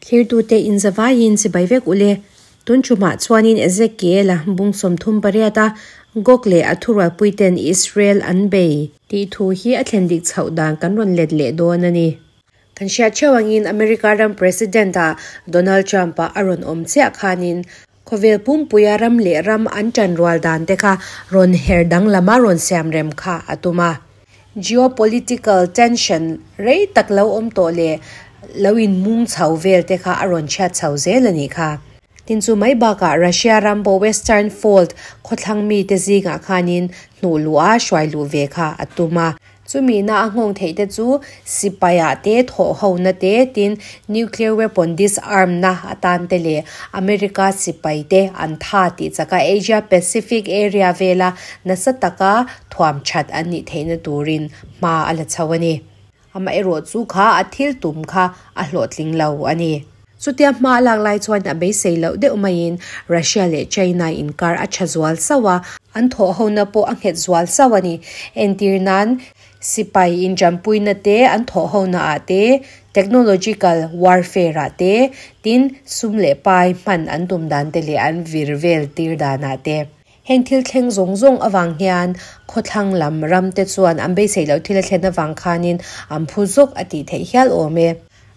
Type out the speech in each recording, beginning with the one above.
Thlirtute inzavaiin chibai vek ule. Tun ṭumah chuanin Ezekiel-a bung 38 a Gog leh a thurualpuiten Israel an bei tih thu hi a thlen dik chhoh dan kan rawn let leh dawn a ni. Kan hriat theuh angin America ram President-a Donald Trump-a a rawn awm chiah khanin khawvel pumpuia ram leh ram an ṭanrual dan te kha rawn her danglama rawn siamrem kha a tum a. Geopolitical tension rei tak lo awm tawh leh lo inmung chho vel te kha a rawn chhiat chho zel a nih kha. Tin chu mai bakah Russia ram pawh Western Fold khawthlang mite zingah khanin hnuh luh a hruai luh ve kha a tum a. Chumi na a nghawng theih te chu sipaiah te thawh hona te tin nuclear weapon disarm na atan te leh America sipai te an tha tih chaka Asia Pacific area vela nasa taka thuam that an nih theihna turin hma a la chho a ni. Amaherawhchu kha a thil tum kha a hlawhtling lo a ni. Chutia hma a lak lai chuan a beisei loh deuh maiin Russia leh China inkar a tha zual sauh a, an thawhhona pawh a nghet zual sauh a ni. Entir nan, sipai inṭanpuina te, an thawhhona ah te, technological warfare ah te, tin sum leh pai hman an tum dan te leh an vir vel tir dan ah te. Heng thil thleng zawng zawng avang hian khawthlang lam ram te chuan an beisei loh thil a thlen avang khanin an phu zawk a tih theih hial awm e.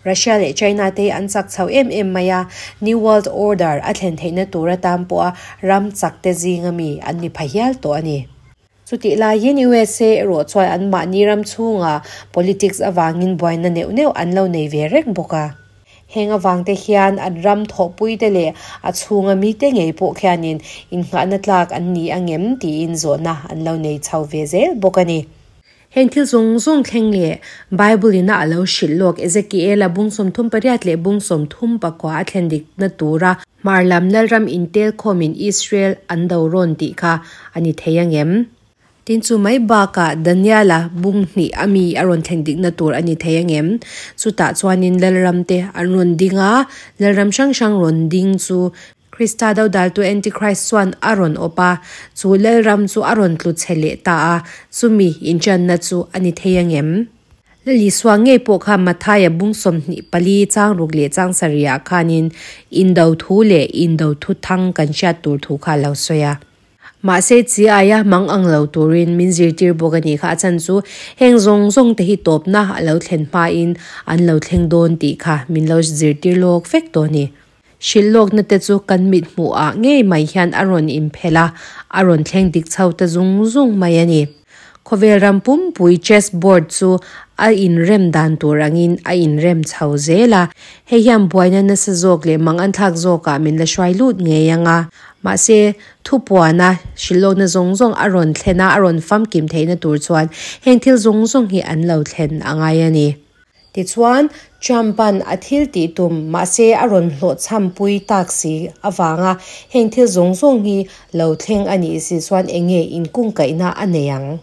Russia leh China te hi an chak chho em em mai a, New World Order a thlen theihna tur atan pawha ram chak te zinga mi an ni pha hial tawh a ni. Chutih laiin USA erawh chuan anmahni ram chhunga politics avangin buaina neuh neuh an lo nei ve reng bawk a. Heng avangte hian an ram thawhpuite leh a chhunga mite ngei pawh khianin innghahna tlak an ni angem tiin zawhna an lo nei chho ve zel bawk a ni. Heng thil zawng zawng thleng leh Bible ina a lo hrilh lawk Ezekiel-a bung 38 leh bung 34 a thlen dikna tura hmar lam Lalram intel khawmin Israel an do rawn tih kha a ni thei angem? Tin chu mai bakah Daniel-a bung hnih a mi a rawn thleng dikna tur a ni thei angem? Chutah chuanin Lalram te an rawn ding a, Lalram hrang hrang rawn ding chu Krista dodaltu Antichrist chuan a rawn awp a, chu Lalram chu a rawn tlu chhe leh ta a, chumi inṭanna chu a ni thei angem? Lal Isua ngei pawh kha Mathaia bung 24 chang ruk leh chang sarihah khanin indo thu leh indo thu thang kan hriat tur thu kha a lo sawi a. Mahse chi aia mang ang lo turin min zirtir bawk a nih kha, a chhan chu heng zawng zawng te hi tawpna a lo thlen hmain an lo thleng dawn tih kha min lo zirtir lawk vek tawh a ni. Hrilh lawkna te chu kan mit hmuhah ngei mai hian a rawn inphelh a, a rawn thleng dik chho ta zung zung mai a ni. Khawvel ram pumpui chess board chu a inrem dan tur angin a inrem chho zel a, hei hian buaina nasa zawk leh mang an thlak zawkah min la hruai lut ngei ang a. Mahse, thupuana hrilhlawkna zawng zawng a rawn thlen a, a rawn famkim theihna tur chuan heng thil zawng zawng hi an lo thlen a ngai a ni. Tichuan, Trump-a'n a thil tih tum, mahse a rawn hlawhchhampui tak si avanga heng thil zawng zawng hi lo thleng a nih si chuan eng nge inkungkaihna a nei ang?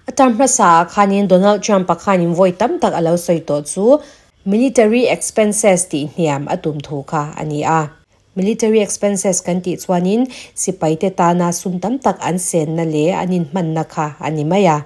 A term hmasaah khanin Donald Trump-a khanin vawi tam tak a lo sawi tawh chu military expenses tih hniam a tum thu kha a ni a. Military expenses kan tih chuanin sipaite tana sum tam tak an senna leh an inhmanna kha a ni mai a.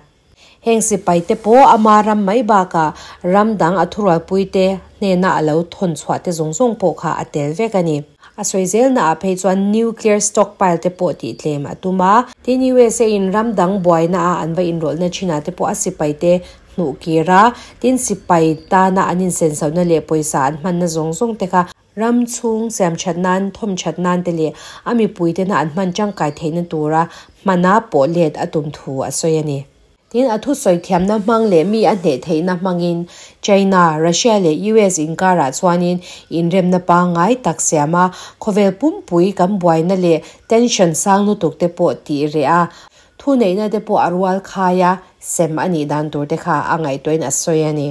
Heng sipaite pawh ama ram mai bakah ram dang a thurualpuite hnena a lo thawn chhuah te zawng zawng pawh kha a tel vek a ni. A sawi zelnaah phei chuan nuclear stockpile te pawh tih tlem a tum a. Tin, USA in ram dang buaina a an va inrawlhna thinah te pawh a sipaite hnuh kir a, tin sipai tana an insensohna leh pawisa an hmanna zawng zawng te kha Ram chhung siam that nan, thawm that nan te leh a mipui tena an hman tangkai theihna tura hmana pawh let a tum thu a sawi a ni. Tin, a thusawi thiamna hmang leh mi a hneh theihna hmangin China, Russia leh US inkarah chuanin inremna pangngai tak siam a, khawvel pumpui kan buaina leh tension sang lutuk te pawh tih reh a, thuneihna te pawh a rual khai a, sem a nih dan tur te kha a ngaihtuahin a sawi a ni.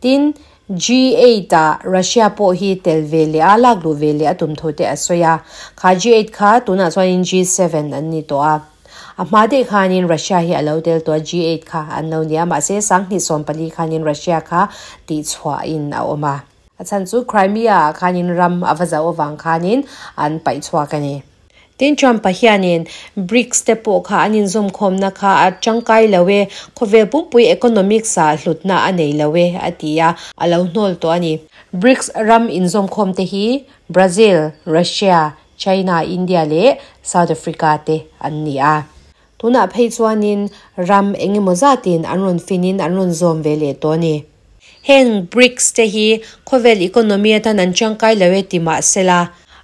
Tin, G-eight ah Russia pawh hi tel ve leh a, lak luh ve leh a tum thu te a sawi a. Kha G-eight kha tunah chuanin G-seven an ni tawh a. A hma daih khanin Russia hi a lo tel tawh a, G-eight kha an lo ni a, mahse 2014 khanin Russia kha tihchhuahin a awm a. A chhan chu Crimea ah khanin ram a va zauh avang khanin an paih chhuak a ni. Tin Trump-a hianin BRICS te pawh kha an inzawmkhawmna kha a tangkai lo e, khawvel pumpui economics-ah hlutna a nei lo e a ti a, a lo hnawl tawh a ni. BRICS ram inzawmkhawm te hi Brazil, Russia, China, India leh South Africa te an ni a. Tunah phei chuanin ram eng emaw zatin an rawn finin an rawn zawm ve leh tawh a ni. Heng BRICS te hi khawvel economy atan an tangkai lo e ti mah sela,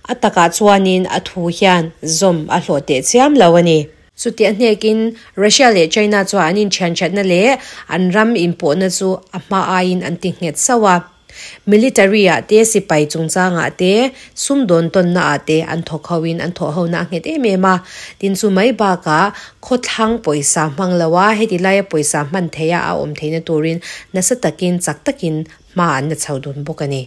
a takah chuanin a thu hian zawm a hlawh teh chiam lo a ni. Chutiah hnekin Russia leh China chuan an inthianthatna leh an ram inpawhna chu a hma aiin an ti nghet sauh a. Military ah te, sipai chungchangah te, sumdawn tawnna ah te an thawk ho in an thawh hona a nghet em em a. Tin chu mai bakah khawthlang pawisa hmang lo a, heti laia pawisa hman theia a awm theihna turin nasa takin chak takin hma an la chho dun bawk a ni.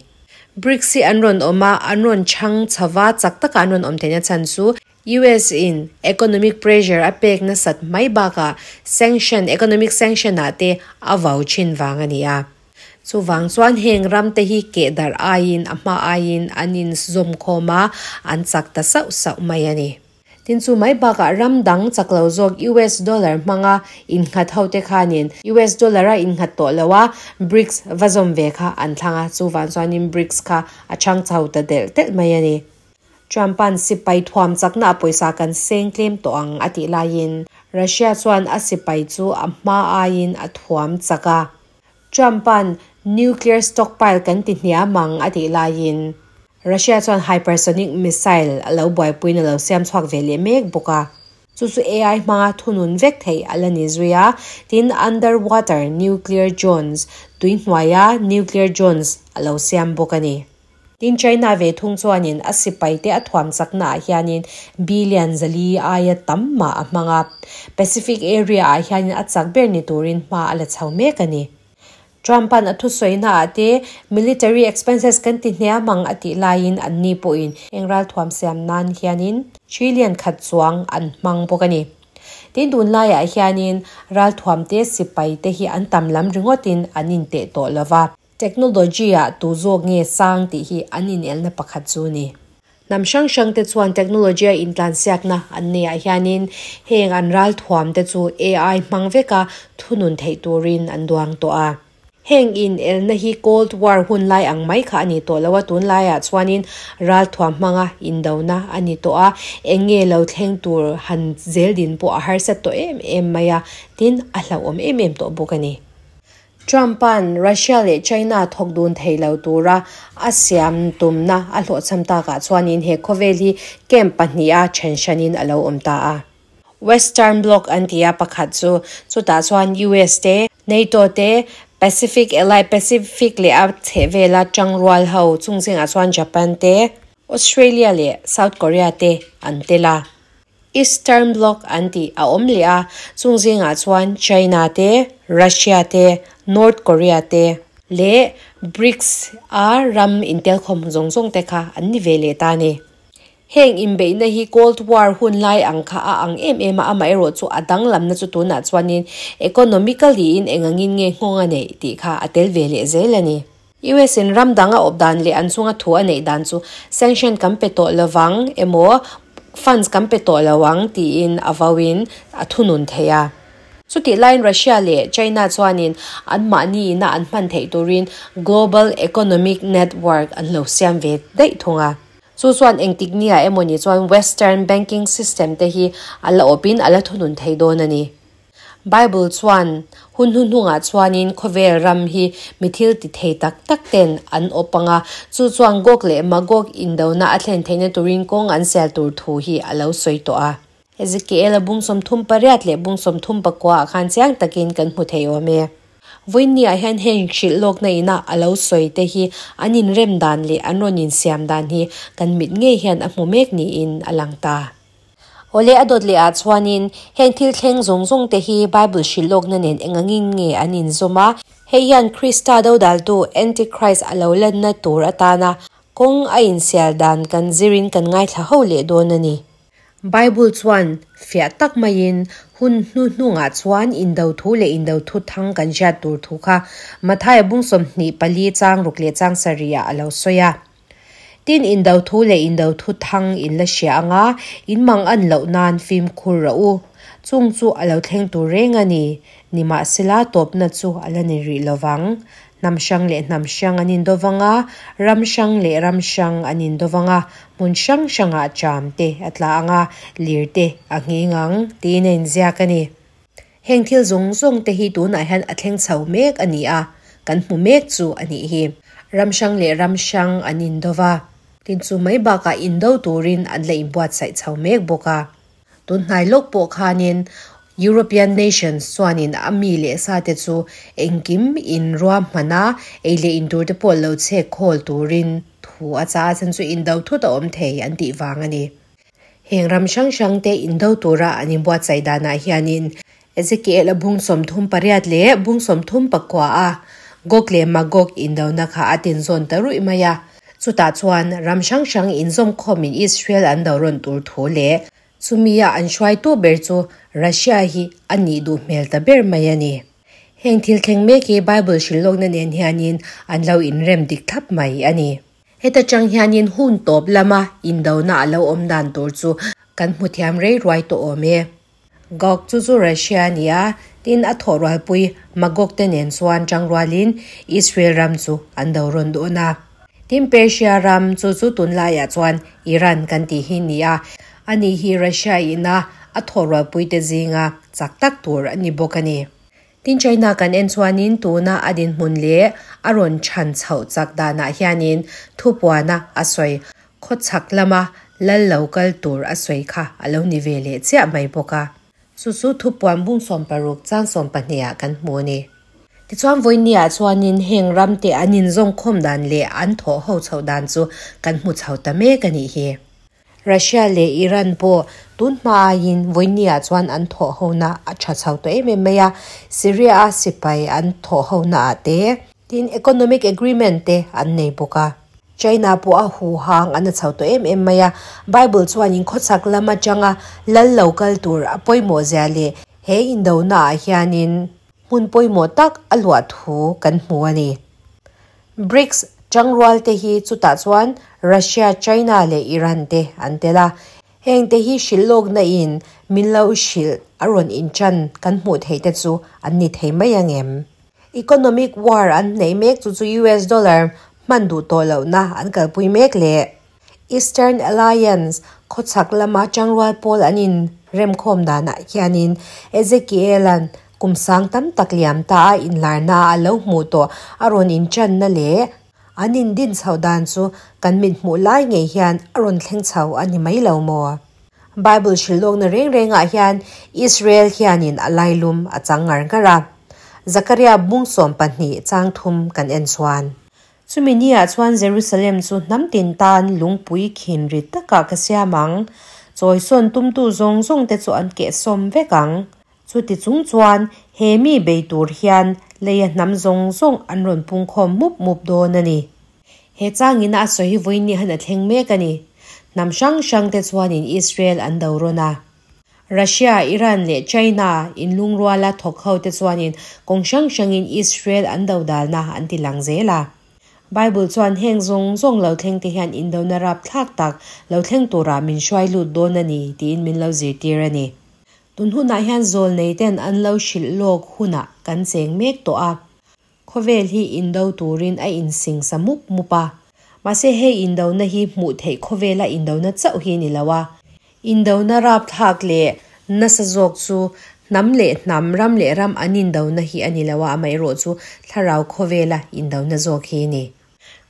BRICS hi an rawn awm a, an rawn chhang chho va, chak taka an rawn awm theihna chhan chu US in economic pressure a pek nasat mai bakah sanction, economic sanction ah te a vau thin vang a ni a. Chuvang chuan heng ram te hi keh darh aiin a hma aiin an inzawm khawm a, an chak ta sauh sauh mai a ni. Tin chu mai bakah ram dang chak lo zawk US dollar hmanga innghat ho te khanin US dollar a innghat tawh lo a, BRICS va zawm ve kha an thlang a, chuvang chuanin BRICS kha a chhang chho ta delh telh mai a ni. Trump-a'n sipai thuam chakna a pawisa kan seng tlem tawh ang a tih laiin Russia chuan a sipai chu a hma aiin a thuam chak a. Trump-a'n nuclear stockpile kan ti hniam ang a tih laiin Russia chuan hypersonic missile a lo buaipuiin a lo siam chhuak ve leh mek bawk a. Chu chu AI hmanga thunun vek theih a la ni zui a, tin underwater nuclear drones, tui hnuaia nuclear drones a lo siam bawk a ni. Tin China ve thung chuanin a sipaite a thuam chaknaah hianin billion 400 aia tam mah a hmang a, Pacific area ah hianin a chak ber ni turin hma a la chho mek a ni. Trump-a'n a thusawi-naah te military expenses kan ti hniam ang a tih laiin anni pawhin eng ralthuam siam nan hianin trillion khat chuang an hmang bawk a ni. Tin tunlaiah hianin ralthuamte sipaite hi an tam lam ringawtin an inteh tawh lova. Technology-ah tu zawk nge sang tih hi an inelna pakhat chu a ni. Hnam hrang hrang te chuan technology-a intlansiakna an neiah hianin heng an ralthuam te chu AI hmang veka thunun theih turin an duang tawh a. Heng inelna hi Cold War hun lai ang mai kha a ni tawh lo a, tunlaiah chuanin ralthuam hmanga indona a ni tawh a, eng nge lo thleng tur han zel din pawh a harsat tawh em em mai a, tin a hlauhawm em em tawh bawk a ni. Trump-a'n Russia leh China thawk dun thei lo tura a siam tumna a hlawhchham takah chuanin he khawvel hi camp pahniha then hranin a lo awm ta a. Western Bloc an ti a, pakhat chu chutah chuan US te, NATO te, Pacific Ally, Pacific leh a chhehvela tangrual ho chung zingah chuan Japan te, Australia leh South Korea te an tel a. Eastern Bloc an tih a awm leh a, chung zingah chuan China te, Russia te, North Korea te leh BRICS a ram intelkhawm zawng zawng te kha an ni ve leh ta a ni. Heng inbeihna hi Cold War hun lai ang kha a ang em em a, amaherawh chu a danglamna chu tunah chuanin economically in eng angin nge nghawng a neih tih kha a tel ve leh zel a ni. US in ram dang a awp dan leh an chunga thu a neih dan chu sanction kan pe tawh lovang emaw funds kan pe tawh lo ang tiin a vauin a thunun thei a. Chutih laiin Russia leh China chuanin anmahni ina an hman theih turin Global Economic Network an lo siam ve daih thung a. Chu chuan engtik nia emawni chuan Western banking system te hi a la awpin a la thunun thei dawn a ni. Bible chuan, Hun hnuhnungah chuanin khawvel ram hi mi thil ti thei tak tak ten an awp ang a, chu chuan Gog leh Magog indona a thlen theihna turin kawng an sial tur thu hi a lo sawi tawh a. Ezekiel-a bung 38 leh bung 34 ah khan chiang takin kan hmu thei awm e. Vawiinniah hian heng hrilh lawkna ina a lo sawi te hi an inrem dan leh an rawn insiam dan hi kan mit ngei hian a hmu mek niin a lang ta. Awle a dawt leh ah chuanin heng thil thleng zawng zawng te hi Bible hrilh lawkna nen eng angin nge an inzawm a, hei hian Krista dodaltu Antichrist a lo lanna tur atana kawng a insial dan kan zirin kan ngaithla ho leh dawn a ni. Bible chuan fiah tak maiin hun hnuhnungah chuan indo thu leh indo thu thang kan hriat tur thu kha Mathaia bung 24 chang ruk leh chang sarih ah a lo sawi a. Tin, indo thu leh indo thu thang in la hria ang a, in mang an loh nan fimkhur rawh u. Chung chu a lo thleng tur reng a ni. Nimahsela, tawpna chu a la ni rih lo vang. Hnam hrang leh hnam hrang an indo vang a, ram hrang leh ram hrang an indo vang a, hmun hrang hrangah ṭam te a tla ang a, lir te a nghing ang, tiin a inziak a ni. Heng thil zawng zawng te hi tunah hian a thleng chho mek a ni a, kan hmu mek chu a nih hi. Ram hrang leh ram hrang an indo va, tin chu mai bakah indo turin an la inbuatsaih chho mek bawk a. Tun hnai lawk pawh khanin European Nations chuanin a mi leh sa te chu engkim in ruahman a, ei leh in tur te pawh lo chhek khawl turin thu a chah a, chhan chu indo thut a awm thei an tih vang a ni. Heng ram hrang hrang te indo tura an inbuatsaih danah hianin Ezekiel a bung 38 leh bung 34 a Gog leh Magog indona kha a tinzawn ta ruih mai a. Chutah chuan ram hrang hrang inzawmkhawmin Israel an do rawn tur thu leh chumia an hruaitu ber chu Russia hi a nih duh hmel ta ber mai a ni. Heng thil thleng mek hi Bible hrilhlawkna nen hianin an lo inrem dik thlap mai a ni. Heta chang hianin hun tawp lama indona a lo awm dan tur chu kan hmu thiam rei ruai tawh awm e. Gog chu chu Russia a ni a, tin a thawh rualpui Magog te nen chuan tangrualin Israel ram chu an do rawn dawn a. Tin Persia ram chu chu tunlaiah chuan Iran kan tih hi ni a, ani hi Russia ina a thawh rualpui te zinga chak tak tur a ni bawk a ni. Tin China kan en chuanin tuna a dinhmun leh a rawn chhan chhoh chak danah hianin thupuana a sawi khawchhak lama lal lo kal tur a sawi kha a lo ni ve leh chiah mai bawk a. Chu chu thupuan bung 60 chang 12 ah kan hmu a ni. Tichuan vawinia chuanin heng ramte an inzawngkhawm dan leh an thawh ho chhoh dan chu kan hmu chho ta mek a nih hi. Russia leh Iran pawh tun hma aiin vawinia chuan an thawh hona a tha chho tawh em em mai a, Syria a sipai an thawh hona ah te, tin economic agreement te an nei bawk a. China pawh a huhang an a chho tawh em em mai a, Bible chuan in khawchhak lam atanga lal lo kal tur a pawimawh zia leh he indona ah hianin hmun pawimawh tak a luah thu kan hmu a ni. Brics tangrual te hi chutah chuan Russia, China leh Iran te an tel a. Heng te hi hrilh lawkna in min lo hrilh a rawn inchan kan hmuh theih te chu an ni thei mai ang em? Economic war an hneih mek chu chu US dollar hman duh tawh lohna an kalpui mek leh Eastern Alliance khawchhak lama tangrual pawl an in remkhawm danah hianin Ezekiel-a'n kum sang tam tak liam ta a inlarna a lo hmuh tawh a rawn inchanna leh an indin chhoh dan chu kan mit hmuh lai ngei hian a rawn thleng chho a ni mai lo maw? Bible hrilhlawkna reng rengah hian Israel hianin a lailum a chang ngar ngar a. Zakaria bung 12 chang 3 kan en chuan. Chumi niah chuan Jerusalem chu hnam tin tan lungpui khin rit takah ka siam ang. Chawisawn tumtu zawng zawng te chu an kehsawm vek ang. Chuti chung chuan he mi bei tur hian leia hnam zawng zawng an rawn pungkhawm mup mup dawn a ni. He changin a sawi hi vawiin han a thleng mek a ni. Hnam hrang hrang te chuanin Israel an do rawn a. Russia, Iran leh China inlungruala thawk ho te chuanin kawng hrang hrangin Israel an do dalna an ti lang zel a. Bible chuan heng zawng zawng lo thleng te hian indona rapthlak tak lo thleng tura min hruai lut dawn a ni tiin min lo zirtir a ni. Tun hunah hian zawl nei ten an lo hrilh lawk hunah kan cheng mek tawh a. Khawvel hi indo turin a insingsa mup mup a. Mahse hei indona hi hmuh theih khawvela indona chauh hi ni lo a. Indona rapthlak leh nasa zawk chu hnam leh hnam, ram leh ram an indona hi a ni lo a, amaherawh chu thlarau khawvela indona zawk hi a ni.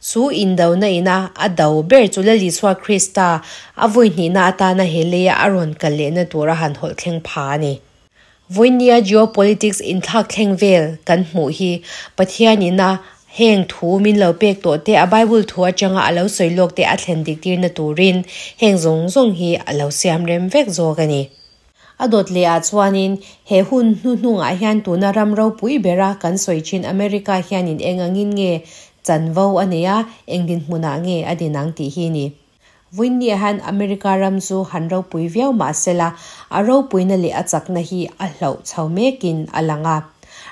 Chu indona ina a do ber chu Lal Isua Krista a vawi hnihna atana he leia a rawn kal lehna tura han hawlh thleng pha a ni. Vawinia geopolitics inthlak thleng vel kan hmuh hi Pathian ina heng thu min lo pek tawh te a Bible thu atanga a lo sawi lawk te a thlen dik tirna turin heng zawng zawng hi a lo siam rem vek zawk a ni. A dawt leh ah chuanin he hun hnuhnungah hian tuna ram ropui bera kan sawi thin America hianin eng angin nge chanvo a nei a, eng dinhmunah nge a din ang tih hi ni. Vawinia hian America ram chu han ropui viau mahsela a ropuina leh a chakna hi a hloh chho mekin a lang a.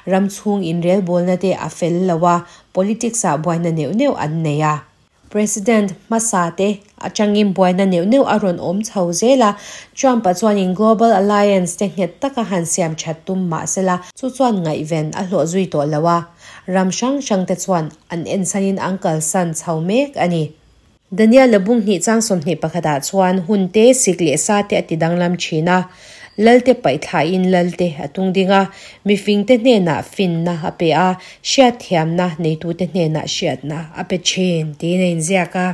Ram chhung inrelbawlna te a fel lo a, politics ah buaina neuh neuh an nei a. President hmasa te atangin buaina neuh neuh a rawn awm chho zel a, Trump-a chuanin Global Alliance te nghet taka han siam that tum mah sela chu chuan ngaihven a hlawh zui tawh lo a, ram hrang hrang te chuan an ensanin an kalsan chho mek a ni. Daniel-a bung hnih chang 21 ah chuan hun te, sik leh sa te a ti danglam thin a, Lalte paih thlain Lalte a tung ding a, mifingte hnenah finna a pe a, hriatthiamna neitute hnenah hriatna a pe thin tiin a inziak a.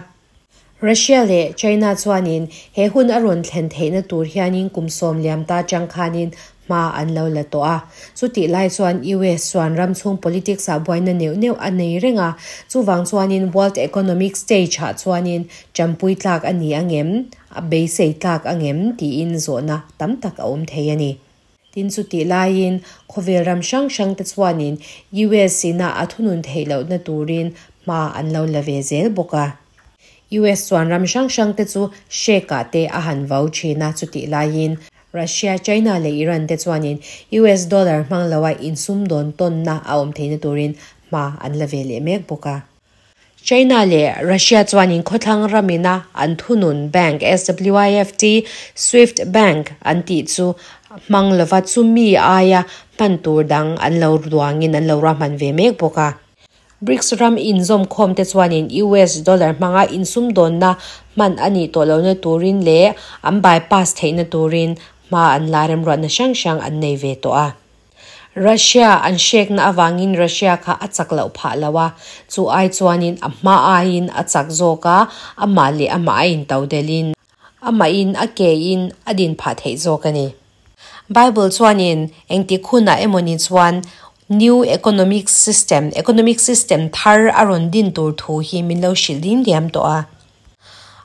Russia leh China chuanin he hun a rawn thlen theihna tur hianin kum sawm liam ta chang khanin hma an lo la tawh a. Chutih lai chuan US chuan ram chhung politics ah buaina neuh neuh a nei reng a, chuvang chuanin world economic stage ah chuanin champui tlak a ni angem? A beisei tlak angem? Tiin zawhna tam tak a awm thei a ni. Tin chutih laiin khawvel ram hrang hrang te chuanin US ina a thunun theih lohna turin hma an lo la ve zel bawk a. US chuan ram hrang hrang te chu hrek ah te a han vau thin a, chutih laiin Russia, China leh Iran te chuanin US dollar hmang loa insumdawn tawnna a awm theihna turin hma an la ve leh mek bawk a. China leh Russia chuanin khawthlang ramina an thunun bank SWIFT, Swift Bank, an tih chu hmang lova chumi aia hman tur dang an lo duangin an lo ruahman ve mek bawk a. BRICS ram inzawmkhawm te chuanin US dollar hmanga insumdawnna hman a nih tawh lohna turin leh an bypass theihna turin hma an la remruatna hrang hrang an nei ve tawh a. Russia an hrekna avangin Russia kha a chak loh phah lo a, chu ai chuanin a hma aiin a chak zawk a, amah leh amah a into delhin amahin a kein a din phah theih zawk a ni. Bible chuanin engtik hunah emawni chuan New Economic System, Economic System thar a rawn din tur thu hi min lo hrilh ding diam tawh a.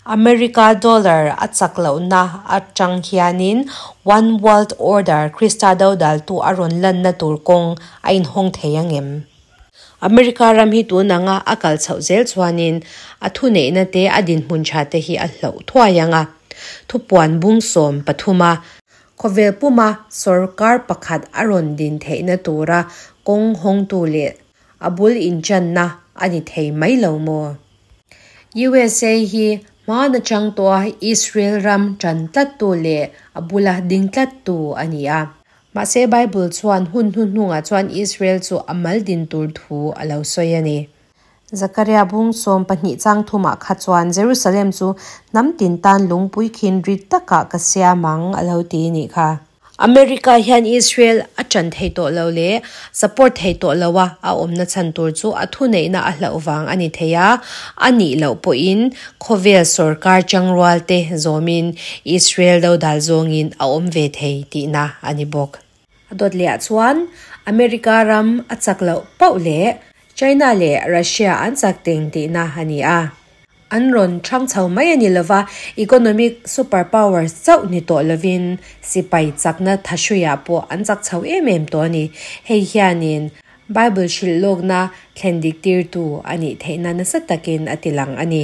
America dollar a chak lohna atang hianin One World Order, Krista dodaltu a rawn lanna tur kawng a inhawng thei ang em? America ram hi tun anga a kal chhoh zel chuanin a thuneihna te a dinhmun tha te hi a hloh thuai ang a. Thupuan bung 13 a khawvel puma sorkar pakhat a rawn din theihna tura kawng hawngtu leh a bul inchanna a ni thei mai lo maw? USA hi hmana chang tawha Israel ram tan tlattu leh a bula ding tlattu a ni a. Mahse Bible chuan hun hnuhnungah chuan Israel chu a mal din tur thu a lo sawi a ni. Zakaria bung 12 chang thumah kha chuan Jerusalem chu hnam tin tan lungpui khin rit takah ka siam ang a lo ti nih kha. America hian Israel a tan thei tawh lo leh support thei tawh lo a, a awmna chhan tur chu a thuneihna a hlauh vang a ni thei a, a nih loh pawhin khawvel sorkar changrual te zawmin Israel dodal zawngin a awm ve thei tihna a ni bawk. A dawt leh ah chuan America ram a chak loh pauh leh China leh Russia an chak teng tihna a ni a. An rawn thang chho mai a ni lova, economic super powers chauh ni tawh lovin sipai chakna thahruiah pawh an chak chho em em tawh a ni. Hei hianin Bible hrilh lawkna thlen dik tirtu a nih theihna nasa takin a tilang a ni.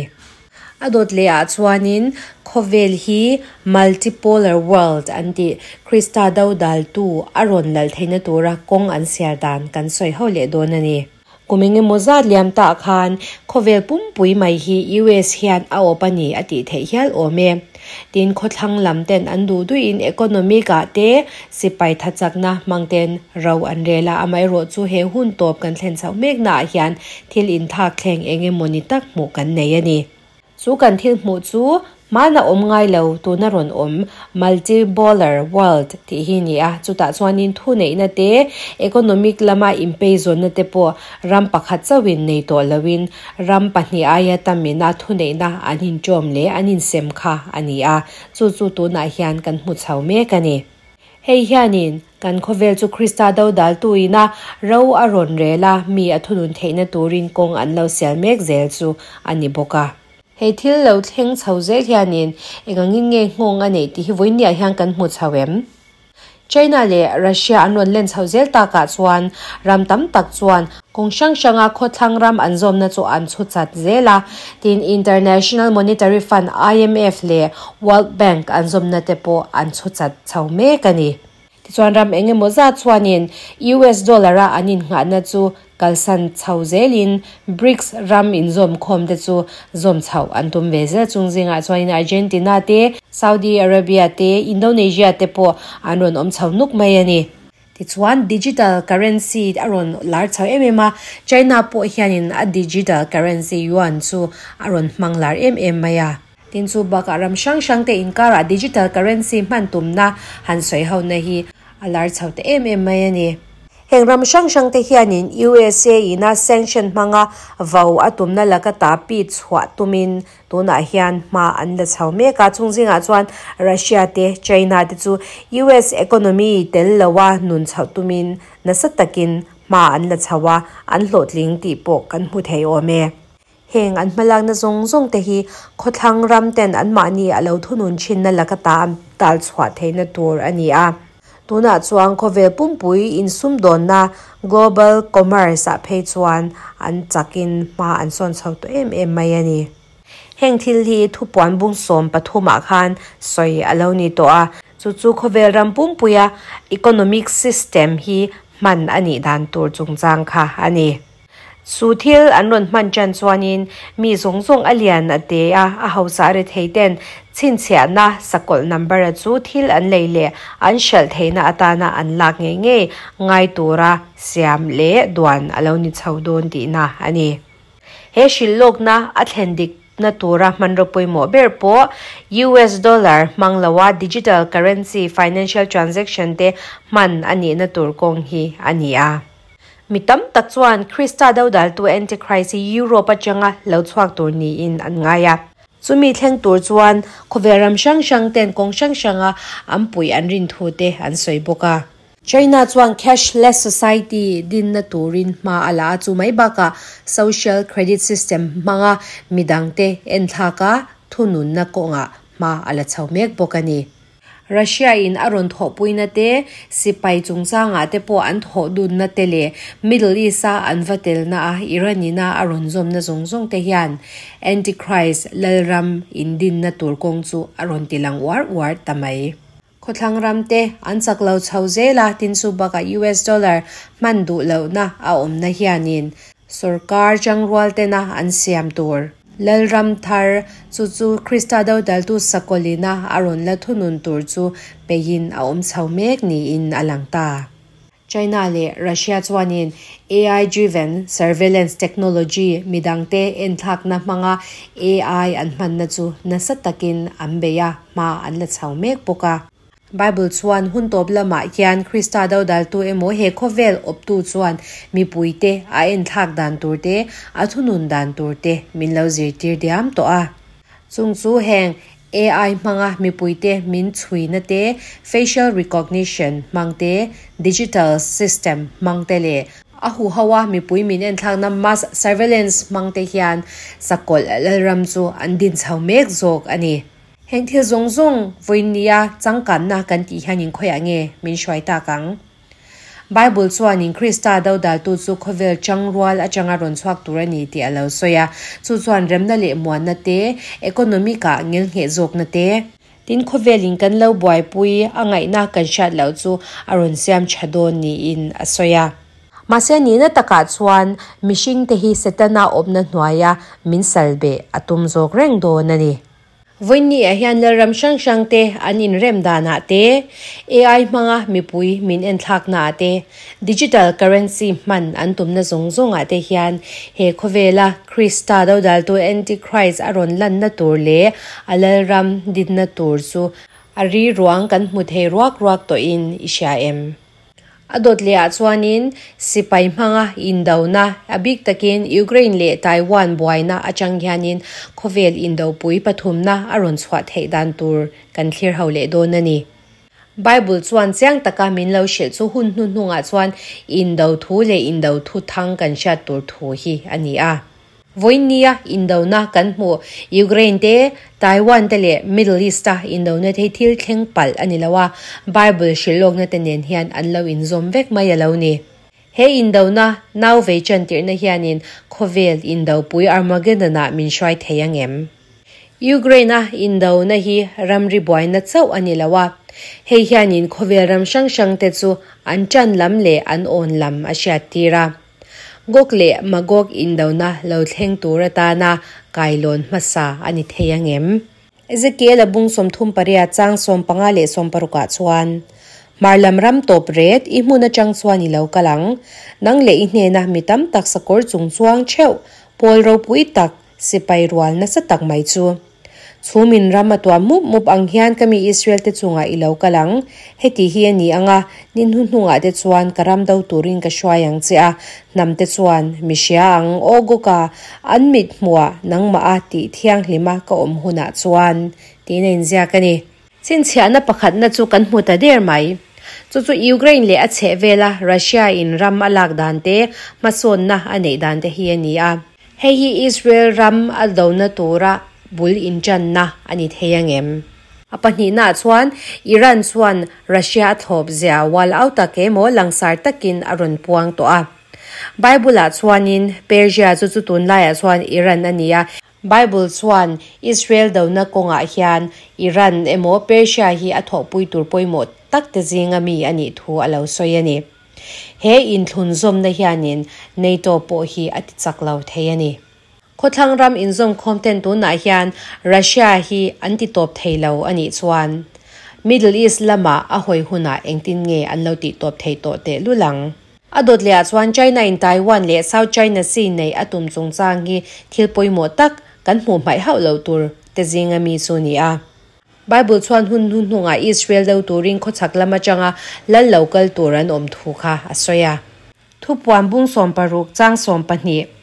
A dawt leh ah chuanin khawvel hi multipolar world an tih, Krista dodaltu a rawn lal theihna tura kawng an siar dan kan sawi ho leh dawn a ni. Kum engemaw zat liam tah khan khawvel pumpui mai hi US hian a awp a ni a tih theih hial awm e. Tin, khawthlang lam ten an duh duhin economic ah te sipai thachakna hmang ten ro an rel a, amaherawh chu he hun tawp kan thlen chhoh mekna ah hian thil inthlak thleng engemaw ni tak hmuh kan nei a ni. Chu kan thil hmuh chu hmana awm ngai lo tuna rawn awm multipolar world tih hi ni a, chutah chuanin thuneihna te, economic lama inpeizawnna te pawh ram pakhat chauhin nei tawh loin ram pahnih aia tamina thuneihna an inṭawm leh an insem kha a ni a, chu chu tunah hian kan hmu chho mek a ni. Hei hianin kan khawvel chu Krista dodaltu ina ro a rawn rel a, mi a thunun theihna turin kawng an lo sial mek zel chu a ni bawk a. Hei thil lo thleng chho zel hianin eng angin nge nghawng a neih tih hi vawiinniah hian kan hmu chho em? China leh Russia an rawn len chho zel takah chuan ram tam tak chuan kawng hrang hranga khawthlang ram an zawmna chu an chhu chat zel a, tin International Monetary Fund, IMF, leh World Bank an zawmna te pawh an chhu chat chho mek a ni. Tichuan ram eng emaw zat chuanin US dollar-a an innghahna chu kalsan chho zelin BRICS ram inzawmkhawm te chu zawm chhoh an tum ve zel. Chung zingah chuanin Argentina te, Saudi Arabia te, Indonesia te pawh an rawn awm chho nuk mai a ni. Tichuan digital currency a rawn lar chho em em a, China pawh hianin a digital currency yuan chu a rawn hmang lar em em mai a. Tin chu bakah ram hrang hrang te inkarah digital currency hman tumna han sawi ho na hi a lar chho ta em em mai a ni. Heng ram hrang hrang te hianin USA ina sanction hmanga vo a tumna laka ta pi chhuah tumin tunah hian hma an la chho mek a. Chung zingah chuan Russia te China te chu US economy tel loa nun chhoh tumin nasa takin hma an la chho a, an hlawhtling tih pawh kan hmu thei awm e. Heng an hmalakna zawng zawng te hi khawthlang ram ten anmahni a lo thunun thinna laka ta an tal chhuah theihna tur a ni a. Tunah chuan khawvel pumpui insumdawnna, global commerce, ah phei chuan an chakin hma an sawn chho tawh em em mai a ni. Heng thil hi thupuan bung 13 ah khan sawi a lo ni tawh a, chu chu khawvel ram pumpuia economic system hi hman a nih dan tur chungchang kha a ni. Chu thil an rawn hman tan chuanin mi zawng zawng a lian a te a, a hausa a rethei ten chhinchhiahna sakawlh number a chu thil an lei leh an hralh theihna atana an lak ngei ngei ngai tura siam leh duan a lo ni chho dawn tihna a ni. He hrilhlawkna a thlen dikna tura hmanraw pawimawh ber pawh US dollar hmang loa digital currency financial transaction te hman a nihna tur kawng hi a ni a. Mi tam tak chuan Krista dodaltu Antichrist hi Europe atanga lo chhuak tur niin an ngai a. Chumi thleng tur chuan khawvel ram hrang hrang ten kawng hrang hranga an puih an rin thu te an sawi bawk a. China chuan cashless society dinna turin hma a la a, chu mai bakah social credit system hmanga midangte enthlaka thununna kawngah hma a la chho mek bawk a ni. Russia in a rawn thawhpuina te, sipai chungchangah te pawh an thawh dunna te leh Middle East a an va telna a Iran ina a rawn zawmna zawng zawng te hian Antichrist lalram indinna tur kawng chu a rawn tilang uar uar ta mai. Khawthlang ram te an chak lo chho zel a, tin chu bakah US dollar hman duh lohna a awmna hianin Sorkar changrual tena an siam tur Lalram thar, chu chu Krista dodaltu sakawlina a rawn la thunun tur chu peihin a awm chho mek niin a lang ta. China leh Russia chuanin AI-driven surveillance technology midangte enthlakna hmanga AI an hmanna chu nasa takin an bei a, hma an la chho mek bawk a. Bible chuan hun tawp lamah hian Krista dodaltu emaw he khawvel awptu chuan mipuite a enthlak dan tur te, a thunun dan tur te min lo zirtir diam tawh a. Chung chu heng AI hmanga mipuite min chhuina te, facial recognition hmang te, digital system hmang te leh a huho a mipui min enthlakna mass surveillance hmang te hian sakawlh lalram chu an din chho mek zawk a ni. Heng thil zawng zawng vawiin nia changkanna kan tih hianin khawiah nge min hruai tak ang? Bible chuanin Krista dodaltu chu khawvel changrual atanga rawn chhuak tur a ni tih a lo sawi a. Chu chuan remna leh muanna te, economic-ah ngelngheh zawkna te, tin khawvelin kan lo buaipui a ngaihna kan hriat loh chu a rawn siam tha dawn niin a sawi a. Mahse nihna takah chuan mihringte hi Setana awmna hnuaia min salbeh a tum zawk reng dawn a ni. Vawiinni ah hian lalram hrang hrang te an inrem danah te, AI hmanga mipui min enthlakna ah te, digital currency hman an tumna zawng zawng ah te hian he khawvela Krista dodaltu Antichrist a rawn lanna tur leh a lalram dinna tur chu a ri ruang kan hmu thei ruak ruak tawhin i hria em? A dawt leh ah chuanin sipai hmanga indona, a bik takin Ukraine leh Taiwan buaina atang hianin khawvel indopui pathumna a rawn chhuah theih dan tur kan thlir ho leh dawn a ni. Bible chuan chiang taka min lo hrilh chu hun hnuhnungah chuan indo thu leh indo thu thang kan hriat tur thu hi a ni a. Vawiinnia indona kan hmuh Ukraine te, Taiwan te leh Middle East a indona te hi thil thleng palh a ni lo a, Bible hrilhlawkna te nen hian an lo inzawm vek mai a lo ni. He indona nau vei chantirhna hianin khawvel indopui Armageddon ah min hruai thei ang em? Ukraine-a indona hi ramri buaina chauh a ni lo a, hei hianin khawvel ram hrang hrangte chu an ṭan lam leh an awn lam a hriattir a. Gog leh Magog indona lo thleng tur atana kailawn hmasa a ni thei ang em? Ezekiel-a bung 38 chang 15 leh 16 ah chuan, Hmar lam ram tawp ret i hmun atang chuan i lo kal ang. Nang leh i hnena mi tam tak sakawr chung chuang theuh pawl ropui tak sipai rual nasa tak mai chu. Chhumin ram a tuam mup mup ang hian ka mi Israel te chungah i lo kal ang. Heti hi a ni ang a, ni hnuhnungah te chuan ka ram do turin ka hruai ang che a, hnam te chuan mi hria ang, aw Goka, an mit hmuah nangmah a tih thianghlima ka awm hunah chuan, tiin a inziak a ni. Chhinchhiahna pakhatna chu kan hmu ta der mai. Chu chu Ukraine leh a chhehvela Russia in ram a lak dan te, hmasawnna a neih dan te hi a ni a. Hei hi Israel ram a dona tura bul inṭanna a ni thei ang em? A pahnihnaah chuan Iran chuan Russia a thlawp zia wal au tak emaw langsar takin a rawn puang tawh a. Bible-ah chuanin Persia chu chu tunlaiah chuan Iran a ni a. Bible chuan Israel dona kawngah hian Iran emaw Persia hi a thawhpui tur pawimawh tak te zinga mi a nih thu a lo sawi a ni. He inthlunzawmna hianin NATO pawh hi a ti chak lo thei a ni. Khawthlang ram inzawmkhawm ten tunah hian Russia hi an ti tawp thei lo a nih chuan Middle East lamah a hawi hunah engtin nge an lo tih tawp thei tawh teh lul ang? A dawt lehah chuan China in Taiwan leh South China Sea nei a tum chungchang hi thil pawimawh tak kan hmuh hmaih hauh loh tur te zinga mi chu ni a. Bible chuan hun hnuhnungah Israel do turin khawchhak lam atanga lal lo kal tur an awm thu kha a sawi a. Thupuan bung 60 chang 12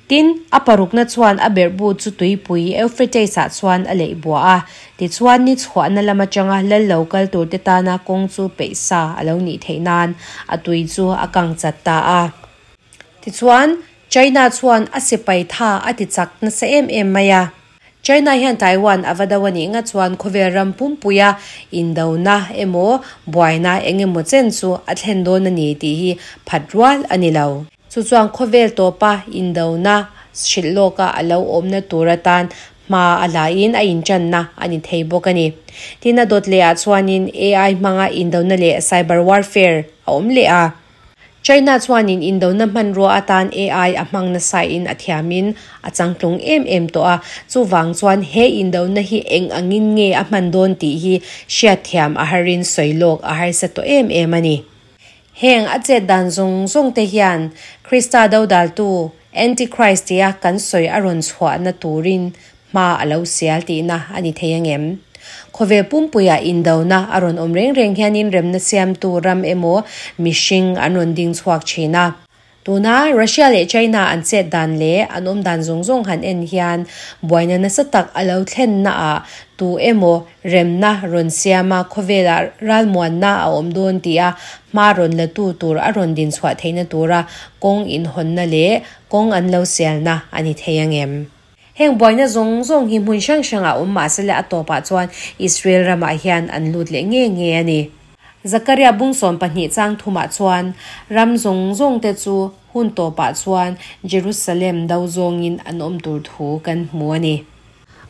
Tin, a parukna chuan a berhbu chu tuipui Euphrates-ah chuan a leih buah a, tichuan ni chhuahna lam atanga lal lo kal turte tana kawng chu peih sa a lo nih theih nan a tui chu a kang chat ta a. Tichuan, China chuan a sipai tha a ti chak nasa em em mai a. China hian Taiwan a va do a nih ngat chuan khawvel ram pumpuia indona emaw buaina eng emaw chen chu a thlen dawn a ni tih hi phat rual a ni lo. Chu chuan khawvel tawpa indona hrilh lawka a lo awmna tur atan hma a laiin a inṭanna a ni thei bawk a ni. Tin, a dawt lehah chuanin AI hmanga indona leh cyber warfare a awm leh a. China chuanin indona hmanrua atan AI a hmang nasain a thiamin a changtlung em em tawh a, chuvang chuan he indona hi eng angin nge a hman dawn tih hi hriatthiam a harin sawi lawk a harsa tawh em em a ni. Heng a chet dan zawng zawng te hian Krista dodaltu, Antichrist tia kan sawi a rawn chhuahna turin Hma a lo sial tihna a ni thei ang em? Khawvel pumpuiah indona a rawn awm reng reng hianin remna siamtu ram emaw mihring an rawn ding chhuak thin a. Tuna Russia leh China an chet dan leh an awm dan zawng zawng han en hian buaina nasa tak a lo thlennaah tu emaw remna rawn siama khawvelah ralmuanna a awm dawn tia hma rawn latu tur a rawn din chhuah theihna tura kawng inhawnna leh kawng an lo sialna a ni thei ang em? Heng buaina zawng zawng hi hmun hrang hrangah awm mah sela a tawpah chuan Israel ramah hian an lut leh nge nge a ni. Zakaria bung 12 chang thumah chuan ram zawng zawngte chu hun tawpah chuan Jerusalem do zawngin an awm tur thu kan hmu a ni.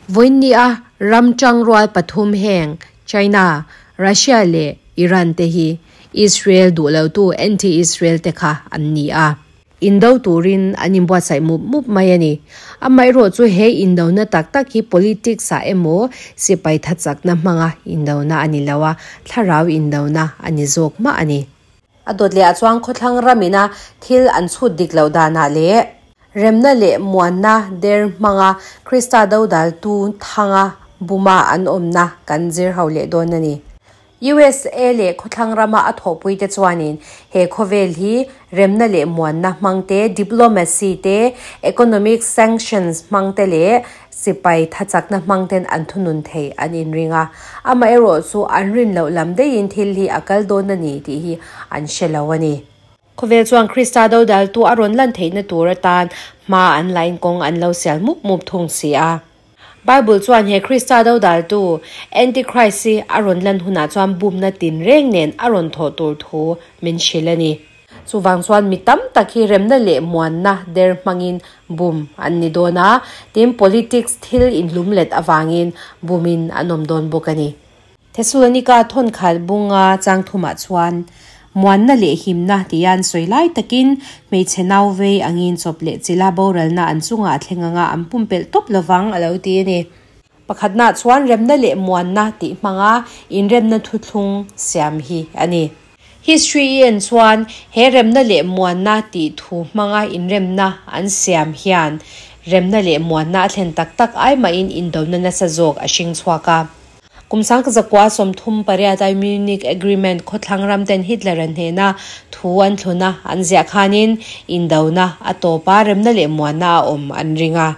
Vawiinnia ram tangrual pathum heng China, Russia leh Iran te hi Israel duh lotu anti-Israel te kha an ni a. Indo turin an inbuatsaih mup mup mai a ni. Amaherawh chu he indona tak tak hi politics ah emaw sipai thachakna hmanga indona a ni lo a, thlarau indona a ni zawk mah a ni. A dawt leh ah chuan khawthlang ramina thil an chhut dik loh danah leh remna leh muanna der hmanga Krista dodaltu thanga buma an awmna kan zir ho leh dawn a ni. USA leh khawthlang rama a thawhpuite chuanin he khawvel hi remna leh muanna hmang te, diplomacy te, economic sanctions hmang te leh sipai thachakna hmang ten an thunun thei an inring a. Amaherawh chu an rin loh lam deihin thil hi a kal dawn a ni tih hi an hre lo a ni. Khawvel chuan Krista dodaltu a rawn lan theihna tur atan hma an lain kawng an lo sial mup mup thung si a. Bible chuan he Krista dodaltu, Antichrist, hi a rawn lan hunah chuan bumna tinreng nen a rawn thawh tur thu min hrilh a ni. Chuvang chuan mi tam tak hi remna leh muanna der hmangin bum an ni dawn a, tin politics thil inhlumlet avangin bumin an awm dawn bawk a ni. Thesalonika thawnkhat bunga chang thumah chuan muanna leh himna tia an sawi lai takin hmeichhe nau vei angin chawp leh chila boralna an chungah a thleng anga an pumpelh tawp lovang a lo ti a ni. Pakhatnaah chuan remna leh muanna tih hmanga inremna thuthlung siam hi a ni. History i en chuan he remna leh muanna tih thu hmanga inremna an siam hian remna leh muanna a thlen tak tak ai mahin indona nasa zawk a hring chhuak a. Kum 1938 a Munich Agreement khawthlang ram ten Hitler-a hnena thu an thlun a, an ziah khanin indona a tawp a, remna leh muanna a awm an ring a.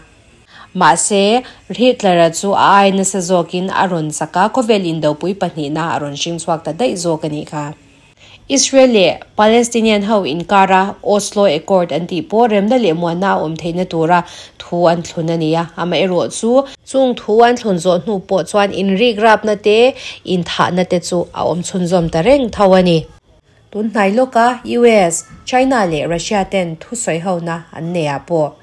Mahse, Hitler-a chu a ai nasa zawkin a rawn chak a, khawvel indopui pahnihna a rawn hring chhuak ta daih zawk a nih kha. Israel leh Palestinian ho inkara Oslo Accord an tih pawh remna leh muanna a awm theihna tura thu an thlun a ni a, amaherawhchu, chung thu an thlun zawh hnu pawh chuan inrikrapna te, inthahna te chu a awm chhunzawm ta reng tho a ni. Tun hnai lawka US, China leh Russia ten thusawi hona an nei ah pawh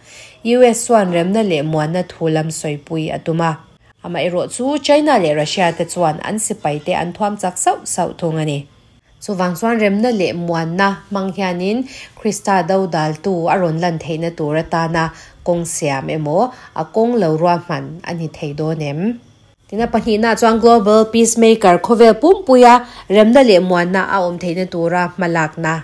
US chuan remna leh muanna thu lam sawipui a tum a, amaherawhchu China leh Russia te chuan an sipai te an thuam chak sauh sauh thung a ni. Chuvang chuan remna leh muanna hmang hianin Krista do daltu a rawn lan theihna tur atana kawng siam emaw, a kawng lo ruahman a ni thei dawn em? Tina pahnihna chuan Global Peacemaker khawvel pumpuia remna leh muanna a awm theihna tura hmalakna.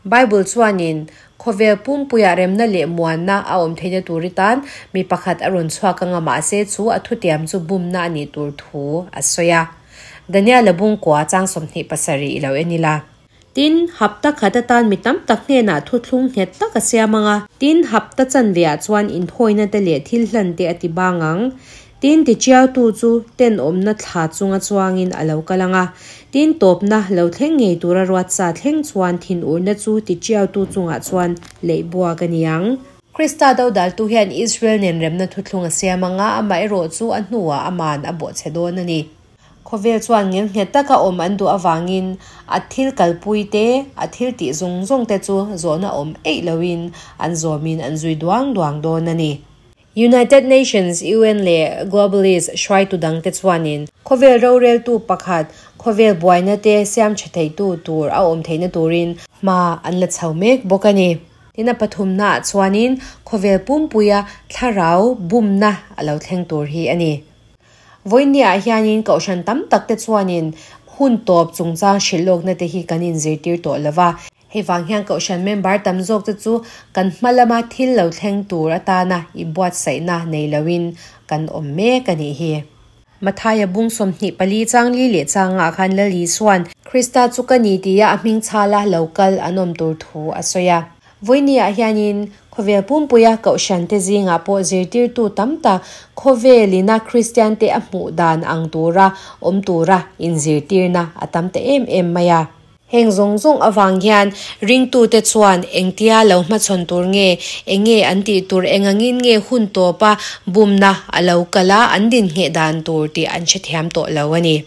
Bible chuanin khawvel pumpuia remna leh muanna a awm theihna tur atan mi pakhat a rawn chhuak anga mahse chu a thutiam chu bumna a nih tur thu a sawi a. Daniel-a bungkua chang 27 i lo en ila. Tin, hapta khat atan mi tam tak hnenah thuthlung nghet tak a siam ang a. Tin, hapta chanveah chuan inthawina te leh thil hlan te a ti bang ang. Tin, tichiautu chu tenawmna thla chunga chuangin a lo kal ang a. Tin, tawpna lo thleng ngei tura ruatsa thleng chuan thinurna chu tichiautu chungah chuan leih buak a ni ang. Krista dodaltu hian Israel nen remna thuthlung a siam ang a, amaherawhchu a hnuah aman a bawhchhe dawn a ni. Khawvel chuan ngelnghet taka awm an duh avangin a thil kalpui te, a thil tih zawng zawng te chu zawhna awm eih loin an zawmin an zui duang duang dawn a ni. United Nations, UN, leh globalist hruaitu dangte chuanin khawvel roreltu pakhat, khawvel buaina te siam tha theitu tur a awm theihna turin hma an la chho mek bawk a ni. Tin a pathumnaah chuanin khawvel pumpuia thlarau bumna a lo thleng tur hi a ni. Vawinia hianin kohhran tam tak te chuanin hun tawp chungchang hrilh lawkna te hi kan inzirtir tawh lo va. Hei vang hian kohhran member tam zawk te chu kan hma lama thil lo thleng tur atana inbuatsaihna nei loin kan awm mek a nih hi. Mathaia bung 24 chang li leh changah khan Lal Isua'n Krista chu ka ni tia a hming chhala lo kal an awm tur thu a sawi a. Vawinia hianin khawvel pumpuia kohhrante zingah pawh zirtirtu tam tak khawvelina Kristiante a hmuh dan ang tura awm tura inzirtirna a tam ta em em mai a. Heng zawng zawng avang hian ringtute chuan engtia lo hmachhawn tur nge, enge an tih tur, engangin nge hun tawpa bumna a lo kal a, an dinhneh dan tur tih an hrethiam tawh lo a ni.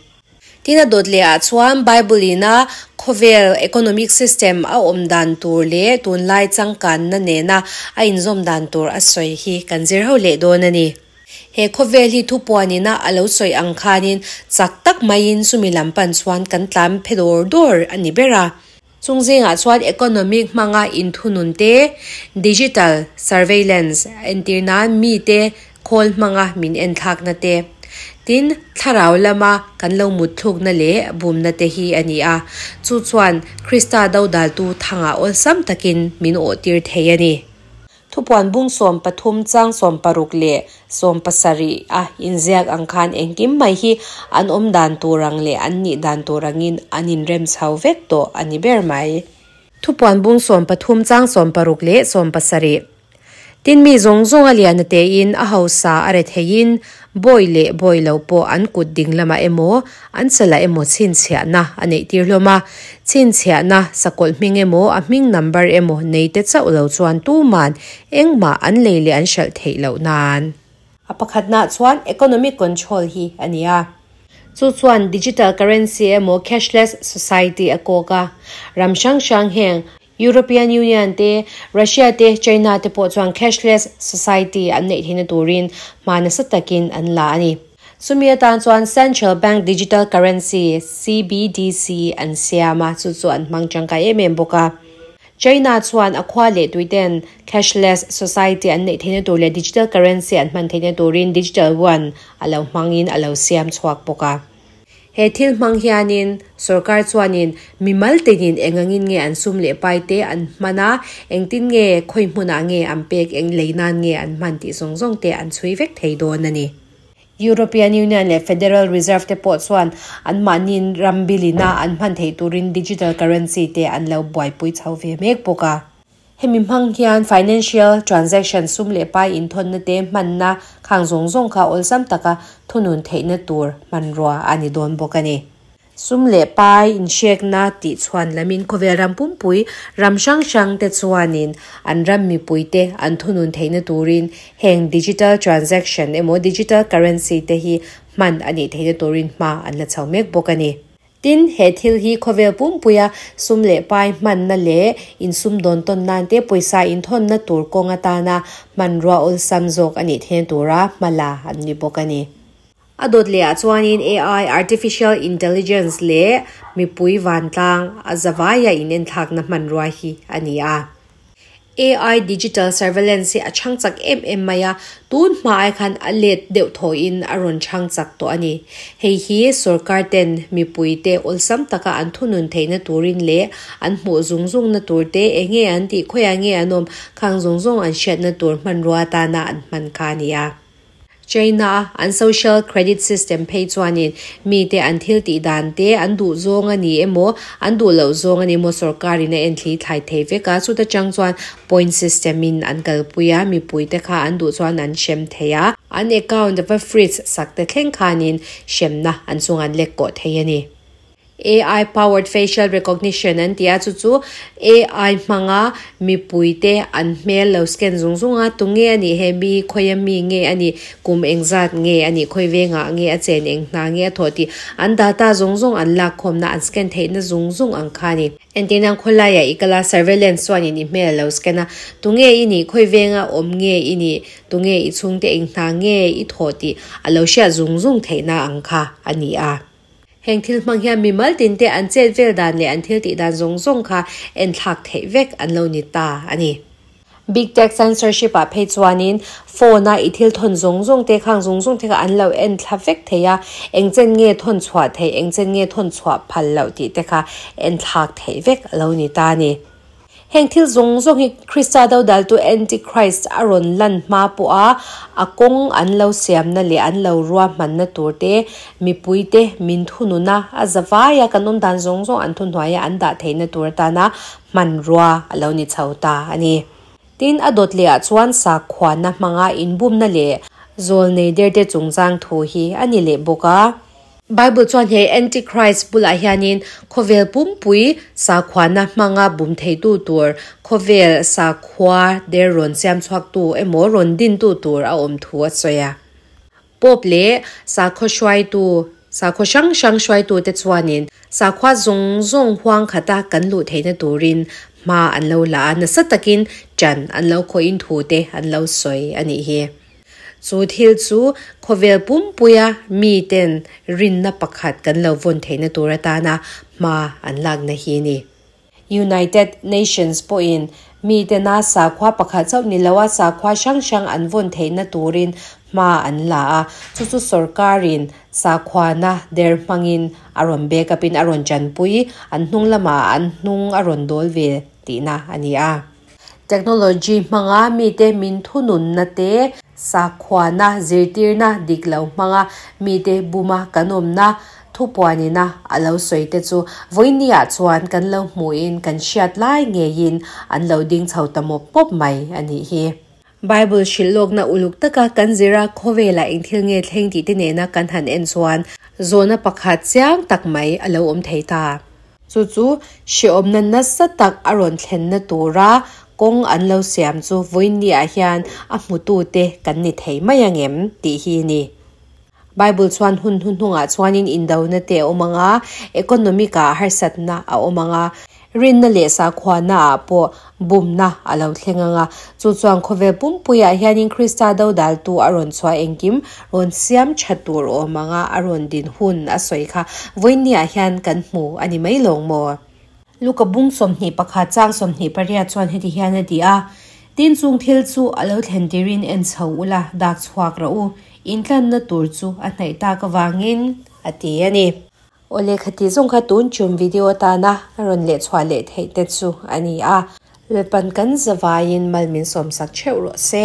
Tin a dawt leh ah chuan Bible in a khawvel economic system a awm dan tur leh tunlai changkanna nena a inzawm dan tur a sawi hi kan zir ho leh dawn a ni. He khawvel hi thupuan ina a lo sawi ang khanin chak tak maiin chumi lam pan chuan kan tlan phe dawr dawr a ni ber a. Chung zingah chuan economic hmanga inthunun te, digital surveillance entir nan mite khawl hmanga min enthlakna te, tin thlarau lama kan lo mutthlukna leh bumna te hi a ni a, chu chuan Krista dodaltu thangah awlsam takin min awhtir thei a ni. Thupuan bung 13 chang 60 leh 70 a inziak ang khan engkim mai hi an awm dan tur ang leh an nih dan tur angin an inrem chho vek tawh a ni ber mai. Thupuan bung 13 chang 60 leh 70. Tin mi zawng zawng a lian a tein a hausa a re theiin bawi leh bawi lo pawh an kut ding lamah emaw an chalah emaw chhinchhiahna a neih tir hlawm a. Chhinchhiahna sakawlh hming emaw a hming number emaw nei te chauh lo chuan tuman engmah an lei leh an hralh theih loh nan. A pakhatnaah chuan economic control hi a ni a. Chu chuan digital currency emaw cashless society a kawk a. Ram hrang hrang heng. European Union te, Russia te, China te pawh chuan cashless society an neih theihna turin hma nasa takin an la a ni. Chumi atan chuan Central Bank Digital Currency, CBDC, an siam a, chu chu an hmang tangkai em em bawk a. China chuan a khua leh tuiten cashless society an neih theihna tur leh digital currency an hman theihna turin digital yuan a lo hmangin a lo siam chhuak bawk a. He thil hmang hianin sorkar chuanin mimal tinin eng angin nge an sum leh pai te an hman a, engtin nge khawi hmunah nge an pek, eng lei nan nge an hman tih zawng zawng te an chhui vek thei dawn a ni. European Union leh Federal Reserve te pawh chuan anmahniin ram bilina an hman theih turin digital currency te an lo buaipui chho ve mek bawk a. Hemi hmang hian financial transaction sum leh pai inthawnna te hmanna khang zawng zawng kha awlsam taka thunun theihna tur hmanrua a ni dawn bawk a ni. Sum leh pai inhrekna tih chhuan lamin khawvel ram pumpui ram hrang hrang te chuanin an ram mipuite an thunun theihna turin heng digital transaction emaw digital currency te hi hman a nih theihna turin hma an la chho mek bawk a ni. Tin, he thil hi khawvel pumpuia sum leh pai hmanna leh insumdawn tawn nan te pawisa inthawnna tur kawng atana hmanrua awlsam zawk a nih theihna tura hma la an ni bawk a ni. A dawt lehah chuanin AI, Artificial Intelligence, leh mipui vantlang a zavaia inenthlakna hmanrua hi a ni a. AI digital surveillance hi a chhang chak em em mai a, tun hma ai khan a let deuh thawhin a rawn chhang chak tawh a ni. Hei hi sorkar ten mipui te awlsam taka an thunun theihna turin leh an hmuh zung zungna tur te, eng nge an tih, khawiah nge an awm, khang zawng zawng an hriatna tur hmanrua atana an hman kha a ni a. China a an social credit system phei chuanin mite an thil tih dan te an duh zawng a ni emaw, an duh loh zawng a ni emaw sorkarin a en thli thlai thei vek a, chuta chang chuan point system in an kalpui a, mipui te kha an duh chuan an hrem thei a, an account va freeze sak te thleng khanin hremna an chungah an lek kawh thei a ni. AI powered facial recognition an ti a, chu chu AI hmanga mipuite an hmel lo scan zung zung a, tunge a nih he mi hi khawia mi nge a nih, kum engzat nge a nih, khawi vengah nge a chen eng hna nge a thawh tih an data zawng zawng an lakkhawmna an scan theihna zung zung ang kha a ni. Entirnan khawlaiah i kal a, surveillance chuanin i hmel a lo scan a, tunge i nih, khawi venga awm nge i nih, tunge i chhungte eng hna nge i thawh tih a lo hriat zung zung theihna ang kha a ni a. Heng thil hmang hian mimal tinte an chet vel dan leh an thil tih dan zawng zawng kha enthlak theih vek an lo ni ta a ni. Big Tech Censorship ah phei chuanin phone a i thil thawn zawng zawng te khang zawng zawng te kha an lo enthla vek thei a, eng chen nge thawn chhuah theih, eng chen nge thawn chhuah phal loh tih te kha enthlak theih vek a lo ni ta a ni. Heng thil zawng zawng hi Krista dodaltu Antichrist a rawn lan hma pawha a kawng an lo siamna leh an lo ruahmanna tur te, mipuite min thununa a zavaia kan awm dan zawng zawng an thuhnuaia an dah theihna tur atana hmanrua a lo ni chho ta a ni. Tin, a dawt lehah chuan sakhuana hmanga inbumna leh zawlnei derte chungchang thu hi a ni leh bawk a. Bible chuan he Antichrist bulah hianin khawvel pumpui sakhuana hmanga bum theitu tur, khawvel sakhua der rawn siam chhuaktu emaw rawn dintu tur a awm thu a sawi a. Pope leh sakhaw hruaitu, sakhaw hrang hrang hruaitute chuanin sakhua zawng zawng huang khata kan luh theihna turin hma an lo la a, nasa takin ṭan an lo khawhin thute an lo sawi a nih hi. Chu thil chu khawvel pumpuia miten rinna pakhat kan lo vawn theihna tur atana hma an lakna hi a ni. United Nations pawhin mitena sakhua pakhat chauh ni loa sakhua hrang hrang an vawn theihna turin hma an la a, chu chu sorkarin sakhuana der hmangin a rawn back up in a rawn chanpui, an hnung lamah an hnung a rawn dawl ve tihna a ni a. Technology hmanga mite min thununna te, sakhuana zirtirna dik lo hmanga mite buma kan awmna thupuanina a lo sawi te chu vawinia chuan kan lo hmuhin kan hriat lai ngeiin an lo ding chho ta mawp mawp mai a nih hi. Bible hrilh lawkna uluk taka kan zira khawvelah eng thil nge thleng tih te nena kan han en chuan zawhna pakhat chiang tak mai a lo awm thei ta. Chu chu hrehawmna nasa tak a rawn thlenna tura kawng an lo siam chu vawiinniah hian a hmutute kan ni thei mai ang em tih hi a ni. Bible chuan hun hnuhnungah chuanin indona te a awm ang a, economic ah harsatna a awm ang a, Rinna leh sakhuana ah pawh bumna a lo thleng ang a, chu chuan khawvel pumpuiah hianin Krista dodaltu a rawn chhuah engkim rawn siam tha tur awm ang a, a rawn din hun a sawi kha vawiinniah hian kan hmu a ni mai lawng maw? Luka bung 21 chang 28 chuan heti hian a ti a, Tin chung thil chu a lo thlen tirin en chho ula, dak chhuak rawh u, intlanna tur chu a hnaih tak avangin, a ti a ni. Aw lehkha tih zawng kha tun tum video atana rawn leh chhuah leh theih te chu a ni a. Lalpan kan zavaiin mal min sawmsak theuh rawh se.